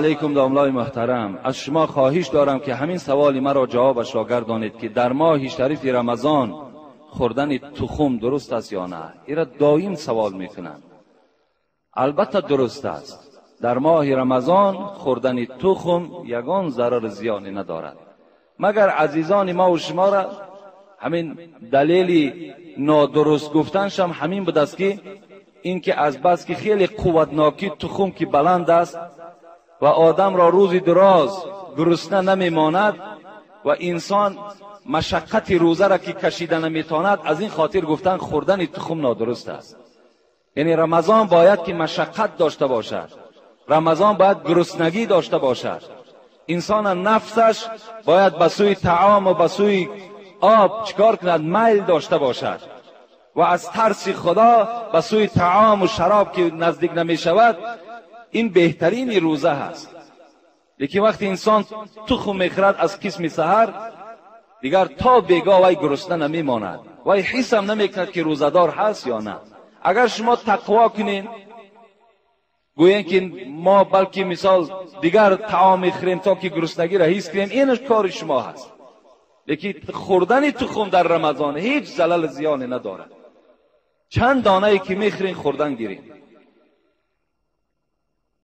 Алейкум, домлаи муҳтарам, аз шумо хоҳиш дорам, ки ҳамин саволи маро ҷавобашро гардонед, ки дар моҳи шарифи Рамазон хӯрдани тухм дуруст аст ё на? Ира доим савол мекунанд. Албатта, дуруст аст. Дар моҳи Рамазон хӯрдани тухм ягон зарару зиёне надорад. Магар азизони мову шуморо ҳамин далели нодуруст гуфтаншам ҳамин будааст, ки ин ки аз бас ки хеле қувватнокӣ тухм ки баланд аст ва одамро рӯзи дароз гурусна намемонад ва инсон машаққати рӯзаро ки кашида наметавонад, аз ин хотир гуфтан хӯрдани тухм нодуруст аст. Яъне Рамазон бояд ки машаққат дошта бошад, Рамазон бояд гуруснагӣ дошта бошад, инсона нафсаш бояд ба сӯи таом ва ба сӯи об чикор кунад, майл дошта бошад ва аз тарси Худо ба сӯи таому шароб ки наздик намешавад. Ин беҳтарини рӯза ҳаст. Лекин вақте инсон тухм мехӯрад аз қисми саҳар, дигар то бегоҳ вай гурусна намемонад, вай ҳисам намекунад, ки рӯзадор ҳаст ё на. Агар шумо тақво кунед, гӯем, ки мо балки мисол дигар таом мехӯрем, то ки гуруснагиро ҳис кунем, ин кори шумо ҳаст. Лекин хӯрдани тухм дар Рамазон ҳеҷ залалу зиёне надорад. Чанд донае ки мехӯрен, хӯрдан гирем.